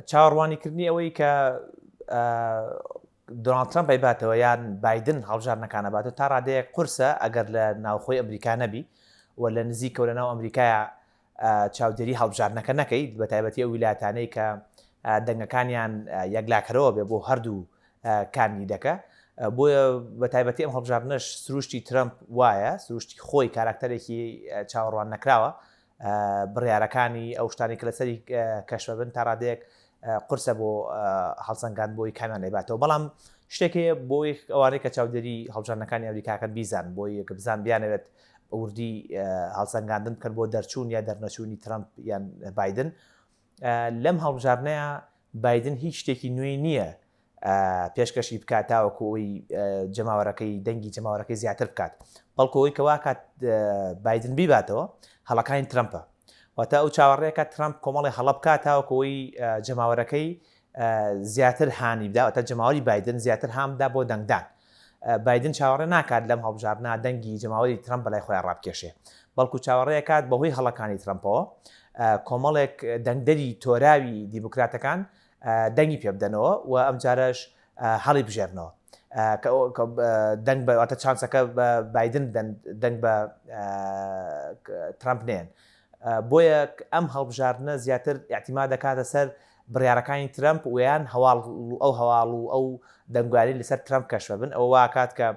چاوەڕوانیکردنی ئەوەی کە دۆناڵد ترەمپ ئەیباتەوە یان بایدن هەڵبژاردنەکان ئەباتەوە تا ڕادەیەک قورسە ئەگەر لە ناوخۆی ئەمریکا نەبی و لە نزیکەوە لە ناو ئەمریکایە چاودێری هەڵبژاردنەکە نەکەیت بە تایبەتی ئەو ویلایەتانەی کە دەنگەکانیان یەکلاکەرەوە بێ بۆ هەردوو کاندیدەکە بۆیە بە تایبەتی ئەم هەڵبژاردنەش سروشتی ترەمپ وایە سروشتی خۆی کاراکتەرێکی چاوەڕوان نەکراوە بڕیارەکانی ئەو شتانەی کە لەسەری کەشفە بن تا ڕادەیەک قورسە بۆ هەڵسەنگاند بۆی کامیان ئەیباتەوە بەڵام شتێک هەیە بۆی ئەوانەی کە چاودێری هەڵبژاردنەکانی ئەمریکاکەن بیزان بۆی کە بزان بیانەوێت وردی هەڵسەنگاندن بکەن بۆ دەرچوون یا دەرنەچوونی ترەمپ یان بایدن لەم هەڵبژاردنەیە بایدن هیچ شتێکی نوێی نییە پێشکەشی بکات تاوەکو ئەوی جەماوەرەکەی دەنگی جەماوەرەکەی زیاتر بکات بەڵکو ئەوی کە واکات بایدن بیباتەوە هەڵەکانی ترەمپە واتە ئەو چاوەڕێکە ترەمپ کۆمەڵی هەڵە بکات تاوەکو ئەوی جەماوەرەکەی زیاتر هانی بدا واتە جەماوەری بایدن زیاتر هان بدا بۆ دەنگدان بایدن چاوەڕێ ناکات لەم هەڵبژاردنە دەنگی جەماوەری ترەمپ بەلای خۆیان ڕابکێشێ بەڵکو چاوەڕێکات بەهۆی هەڵەکانی ترەمپەوە کۆمەڵێک دەنگدەری تۆراوی دیموکراتەکان دەنگی پێ بدەنەوە و ئەمجارەش هەڵی بژێرنەوە دەنگ بە واتە چانسەکە بە بایدن بدەن دەنگ بە ترامپ نێن بۆیە ئەم هەڵبژاردنە زیاتر اعتیما دەکاتە سەر بڕیارەکانی ترەمپ ویان هەواڵ ئەو هەواڵ و ئەو دەنگواری لەسەر ترەمپ کەشفە بن ئەوە واکات کە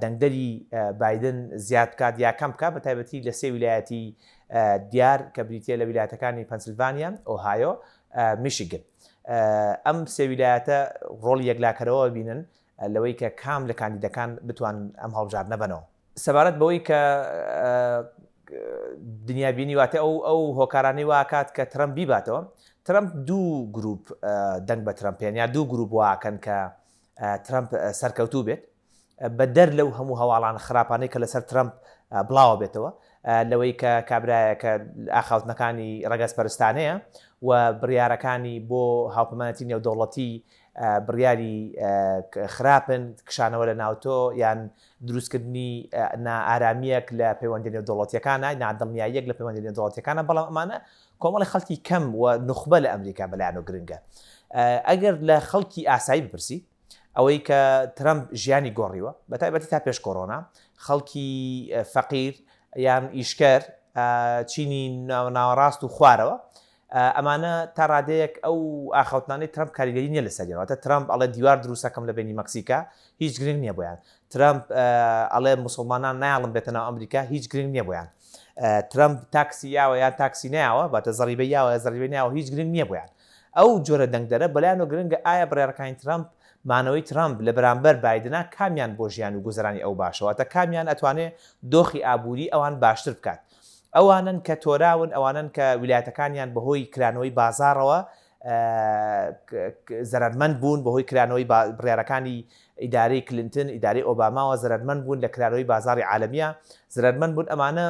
دەنگدەری بایدن زیاد بکات یا کەم بکات بە تایبەتی لە سێ ویلایەتی دیار کە بریتە لە ویلایەتەکانی پەنسلڤانیا، ئۆهایۆ، میشیگن. ئەم سێ ویلایەتە ڕۆڵی یەکلاکەرەوە بینن لەوەی کە کام لە کاندیدەکان بتوانن ئەم هەڵبژاردنە بەنەوە. سەبارەت بەوەی کە دنیابینی واتە ئەو ئەو هۆکارانەی واکات کە ترەمپ بیباتەوە، ترەمپ دوو گروپ دەنگ بە ترەمپێن یا دوو گروپ واکەن کە ترەمپ سەرکەوتوو بێت. بەدەر لەو هەموو هەواڵانە خراپانەی کە لەسەر ترەمپ بڵاوە بێتەوە لەوەی کە کابرایەکە ئاخاوتنەکانی ڕەگەزپەرستانەیە و بڕیارەکانی بۆ هاوپەیمانەتی نێودەوڵەتی بڕیاری خراپن کشانەوە لە ناوتۆ یان دروستکردنی نائارامییەک لە پەیوەندی نێودەوڵەتیەکانە نادڵنیاییەک لە پەیوەندی نێودەوڵەتیەکانە بەڵام ئەمانە کۆمەڵی خەڵکی کەم و نوخبە لە ئەمریکا بەلایانەوە گرنگە ئەگەر لە خەڵکی ئاسایی بپرسی ئەوەی کە ترەمپ ژیانی گۆڕیوە بە تایبەتی تا پێش کۆرۆنا خەڵکی فەقیر یان ئیشکەر چینی ناوەڕاست و خوارەوە ئەمانە تا ڕادەیەک ئەو ئاخاوتنانەی ترەمپ کاریگەری نییە لەسەریان واتە ترەمپ ئەڵێ دیوار دروستەکەم لە بینی مەکسیکا هیچ گرنگ نییە بۆیان ترەمپ ئەڵێ مسلمانان نایڵم بێتە ناو ئەمریکا هیچ گرنگ نییە بۆیان ترەمپ تاکسی یاوە یان تاکسی ناوە باتە زەریبە یاوە زەریبە ناوە هیچ گرنگ نییە بۆیان ئەو جۆرە دەنگدەرە بەلایانەوە گرنگە ئایا بڕیارەکانی ترەمپ، مانەوەی ترەمپ لە بەرامبەر بایدنا کامیان بۆ ژیان و گوزەرانی ئەو باشە واتە کامیان ئەتوانێ دۆخی ئابووری ئەوان باشتر بکات. ئەوانەن کە تۆراون، ئەوانەن کە ویلایەتەکانیان بەهۆی کرانەوەی بازاڕەوە زەرەرمەند بوون، بەهۆی کرانەوەی بڕیارەکانی ئیدارەی کلنتن، ئیدارەی ئۆباماوە زەرەرمەند بوون لە کرانەوەی بازاڕی عالەمییە زەرەرمەند بوون، ئەمانە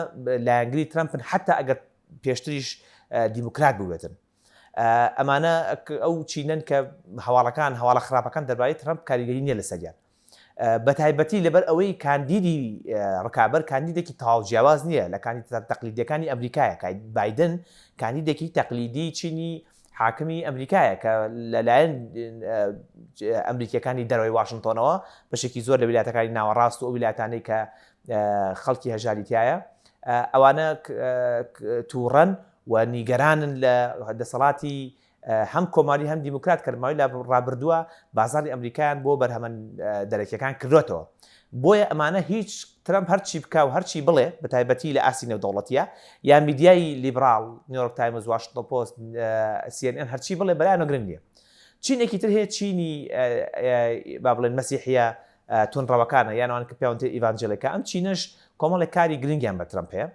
لایەنگری ترەمپن حەتا ئەگەر پێشتریش دیموکرات بووبێتن. ئەمانە ئەو چینەن کە هەواڵەکان هەواڵە خراپەکان دەربارەی ترەمپ کاریگەری نییە لەسەریان بە تایبەتی لەبەر ئەوەی کاندیدی ڕکابەر کاندیدێکی تەواو جیاواز نییە لە کاندید تەقلیدیەکانی ئەمریکایە کە بایدن کاندیدێکی تەقلیدی چینی حاکمی ئەمریکایە کە لەلایەن ئەمریکیەکانی دەرەوەی واشنتۆنەوە بەشێکی زۆر لە ویلایەتەکانی ناوەڕاست و ئەو ویلایەتانەی کە خەڵکی هەژاری تایە ئەوانە تووڕەن و نیگەرانن لە دەسەڵاتی هەم کۆماری هەم دیموکرات کە لە ماوەی ڕابردووە بازاڕی ئەمریکایان بۆ بەرهەمە دەرەکیەکان کردوێتەوە. بۆیە ئەمانە هیچ ترەمپ هەرچی بکا و هەرچی بڵێ بە تایبەتی لە ئاستی نێودەوڵەتیە یا میدیای لیبراڵ نیویۆرک تایمز واشنتۆن پۆست CNN هەرچی بڵێ بەلایانەوە گرنگ نییە. چینێکی تر هەیە چینی با بڵێن مەسیحیە توندڕەوەکانە یان ئەوان کە پێیان وترێت ئیڤانجێلیکا، ئەم چینەش کۆمەڵێک کاری گرنگیان بە ترەمپ هەیە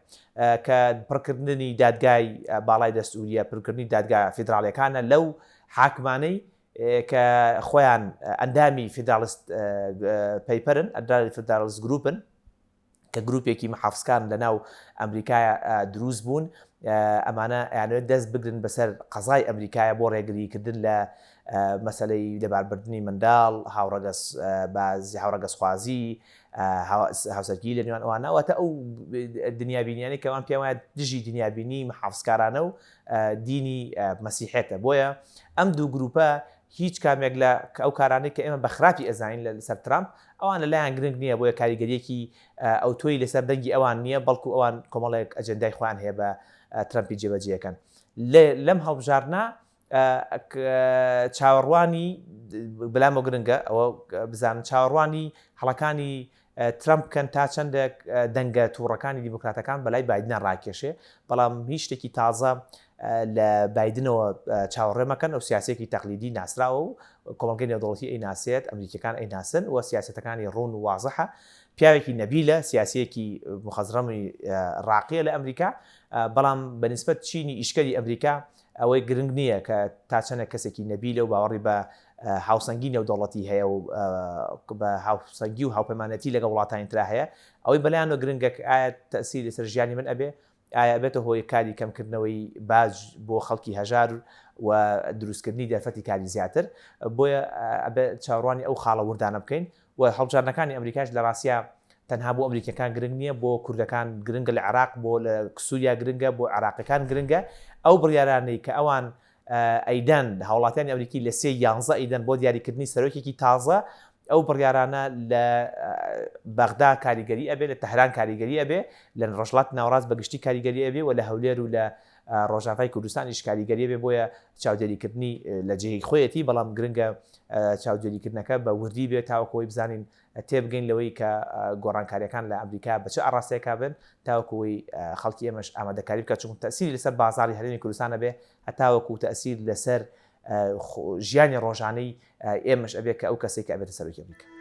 کە پڕکردنی دادگای باڵای دەستوریە، پڕکردنی دادگا فیدراڵیەکانە لەو حاکمانەی کە خۆیان ئەندامی فیدراڵست پەیپەرن، ئەندامی فیدراڵست گروپن. کە گروپێکی محافزکان لە ناو ئەمریکایە دروست بوون ئەمانە ئەیانەوێت دەست بگرن بەسەر قەزای ئەمریکایە بۆ ڕێگریکردن لە مەسەلەی لەباربردنی منداڵ، هاوڕەگەز بازی، هاوڕەگەزخوازی، هاوسەرگیری لە نێوان ئەوانە واتە ئەو دنیابینیانەی کە ئەوان پێیان وایە دژی دنیابینی محافزکارانە و دینی مەسیحێتە بۆیە ئەم دوو گروپە هیچ کامێک لە ئەو کارانەی کە ئێمە بە خراپی ئەزانین لەسەر ترامپ ئەوان لەلایان گرنگ نییە بۆیە کاریگەریەکی ئەوتۆی لەسەر دەنگی ئەوان نییە بەڵکو ئەوان کۆمەڵێک ئەجێندای خۆیان هەیە بە ترەمپی جێبەجێەکەن لەم هەڵبژاردنە چاوەڕوانی بەلامەوە گرنگە ئەوە بزانن چاوەڕوانی هەڵەکانی ترەمپ بکەن تا چەندێک دەنگە تووڕەکانی دیموکراتەکان بەلای بایدنە ڕاکێشێ بەڵام هیچ شتێکی تازە لە بایدنەوە چاوەڕێ مەکەن ئەو سیاسێکی تەقلیدی ناسراوە و کۆمەڵگەی نێودەوڵەتی ئەی ناسێت ئەمریکیەکان ئەی ناسن و سیاسەتەکانی ڕوون و وازحە پیاوێکی نەبیلە سیاسیەکی مخەزرەمی ڕاقیە لە ئەمریکا بەڵام بەنسبەت چینی ئیشکەری ئەمریکا ئەوەی گرنگ نییە کە تا چەندە کەسێکی نەبیلە و باوەڕی بە هاوسەنگی نێودەوڵەتی هەیە و بە هاوسەنگی و هاوپەیمانەتی لەگەڵ وڵاتانی ترا هەیە، ئەوەی بەلایانەوە گرنگە کە ئایا تەئسیری لەسەر ژیانی من ئەبێ، ئایا ئەبێتە هۆی کاری کەمکردنەوەی باج بۆ خەڵکی هەژار و دروستکردنی دەرفەتی کاری زیاتر، بۆیە ئەبێ چاوەڕوانی ئەو خاڵە وردانە بکەین و هەڵبژاردنەکانی ئەمریکاش لە ڕاستیا تەنها بۆ ئەمریکیەکان گرنگ نییە، بۆ کوردەکان گرنگە لە عێراق، بۆ لە سووریا گرنگە، بۆ عێراقیەکان گرنگە، ئەو بڕیارانەی کە ئەوان ئەیدەن، هاوڵاتیانی ئەمریکی لە سێ یانزە ئەیدەن بۆ دیاریکردنی سەرۆکێکی تازە، ئەو بڕیارانە لە بەغدا کاریگەری ئەبێ، لە تەهران کاریگەری ئەبێ، لە ڕۆژهەڵاتی ناوەڕاست بە گشتی کاریگەری ئەبێ و لە هەولێر و لە ڕۆژاڤای کوردستانیش کاریگەری ئەبێ، بۆیە چاودێریکردنی لە جێی خۆیەتی، بەڵام گرنگە چاودێریکردنەکە بە وردی بێت تاوەکو ئەوەی بزانین تێبگەین لەوەی کە گۆڕانکارییەکان لە ئەمریکا بە چ ئاڕاستەیەکا بن تاوەکو ئەوەی خەڵکی ئێمەش ئامادەکاری بکات، چونکە تەئسیری لەسەر بازاڕی هەرێمی کوردستان ئەبێ هەتاوەکو تەئسیر لەسەر ژیانی ڕۆژانەی ئێمەش ئەبێ کە ئەو کەسەی کە ئەبێتە سەرۆکی ئەمریکا.